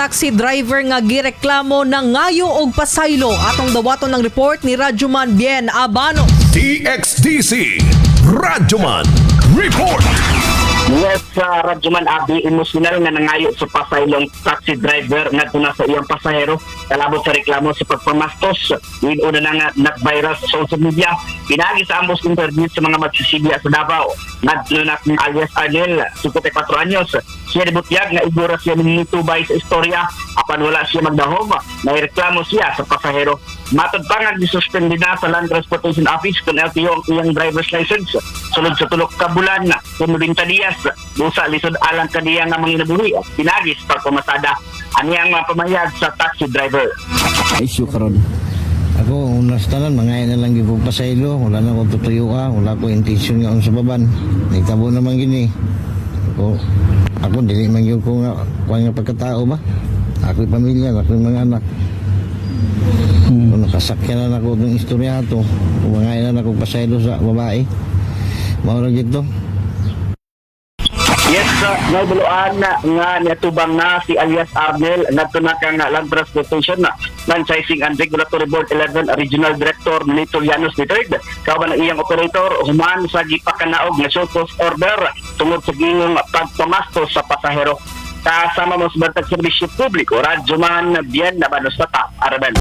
taxi driver nga gireklamo nangayo og pasaylo. Atong dawaton ng report ni Radyoman Bien Abano. DXDC Radyoman Report. Yes, sa Radyoman Abi, emosyonal nga nangayo sa pasaylong taxi driver ngadto na sa iyang pasahero kalabot sa reklamo sa pagpamastos. Una na nga nag-viral sa social media. Pinagi sa ambos interview sa mga magsisilya sa Davao. Ngadto na kang alias Arnel, 54 anyos. Siya nibutyag nga igura siya nitubay sa istorya apan wala siya magdahom. Naireklamo siya sa pasahero. Matod pa nga gisuspende na sa Land Transportation Office kung LTO ang iyang driver's license. Sulod sa 3 ka bulan na kung 90 dias, busa lisod alang kaniya nga manginabuhi pinagi sa pagpamasada. Ani ang mga pamayag sa taxi driver. Issue karon. Ako, una sa tanan, mga na lang gyud ko pasaylo. Wala na ko tutuyo ka. Wala ko intensyon nga sa baban. Nagtabo naman gini. Ako, dili man gyud ko nga, kuha nga pagkatao ba? Ako'y pamilya, ako'y mga anak. Kung nakasakyan na ako itong istorya to, kung mga na ako pasaylo sa babae, mao ra gyud to. Yes, naibuluan na nga niatubang na si alias Arnel ngadto na kang Land Transportation na Franchising and Regulatory Board 11 Regional Director Nito Llanos III kauban ang iyang operator human sa gipakanaog nga show cause order tungod sa gingong pagpamastos sa pasahero. Kasama mo sa Bantag Serbisyo Publiko, Radyoman Bien Nabanos Tata, Arabel.